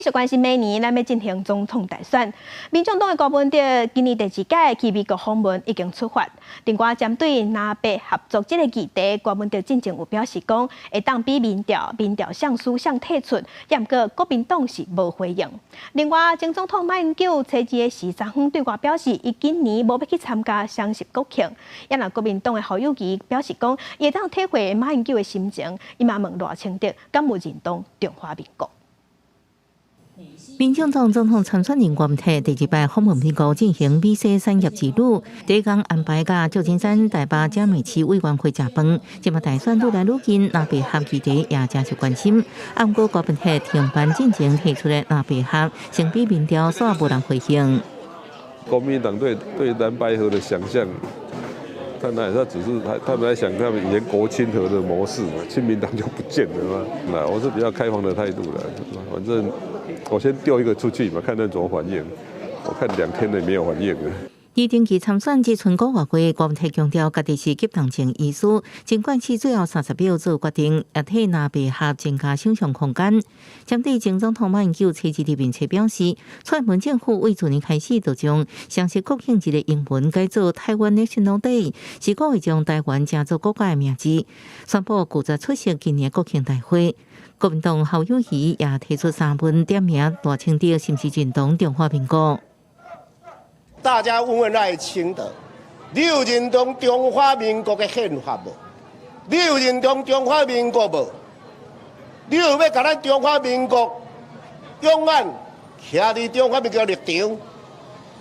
續關心明年咱欲進行總統大選，民眾黨的柯文哲今年第二屆去美國訪問已經出發。另外，針對藍白合作這個議題，柯文哲進前有表示講，會當比民調，民調誰輸誰退出，毋過國民黨是無回應。另外，前總統馬英九初二的時，昨昏對外表示，伊今年無欲去參加雙十國慶。也若國民黨的侯友宜表示講，伊會當體會馬英九的心情，伊嘛問賴清德敢有認同中華民國。民進黨總統參選人郭台第二擺訪問美國進行美西產業之旅，第一工安排佮舊金山大壩嘉美市委員會食飯。這馬大選愈來愈近，藍白合議題也誠受關心。毋過郭文鐵停辦進前提出的藍白合，先比民調煞無人回應。國民黨對藍白合的想象，但那他只是他們在想他們以前國親合的模式嘛，親民黨就不見了嘛。那我是比較開放的態度啦，反正我先丟一個出去嘛，看他怎麼反應。我看2天內沒有反應。伊登記參選只賰五個月，郭文鐵強調家己是急當前醫師，盡管是最後30秒做決定，也替藍白合增加想象空間。針對前總統馬英九初二佇面冊表示，蔡英文政府為去年開始就將雙十國慶日的英文改做台灣 National Day，是故意將台灣成做國家的名字，宣布拒絕出席今年國慶大會。國民黨侯友宜也提出三問點名賴清德是毋是認同中華民國。大家問問賴清德，你有認同中華民國的憲法無？你有認同中華民國無？你有欲共咱中華民國永遠徛佇中華民國立場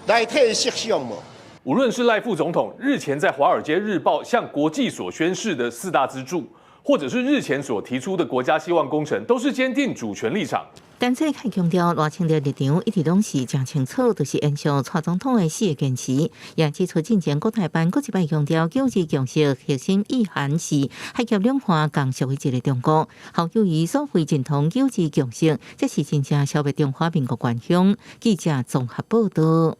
來替設想無？無論是賴副總統日前在《華爾街日報》向國際所宣示的四大支柱，或者是日前所提出的國家希望工程，都是堅定主權立場。陳世凱強調，賴清德立場一直攏是誠清楚，就是延續蔡總統的四個堅持。也指出，進前國台辦閣一擺強調，九二共識核心意涵是海峽兩岸共屬於一個中國。侯友宜所謂認同九二共識，這是真正消滅中華民國幻想。記者綜合報道。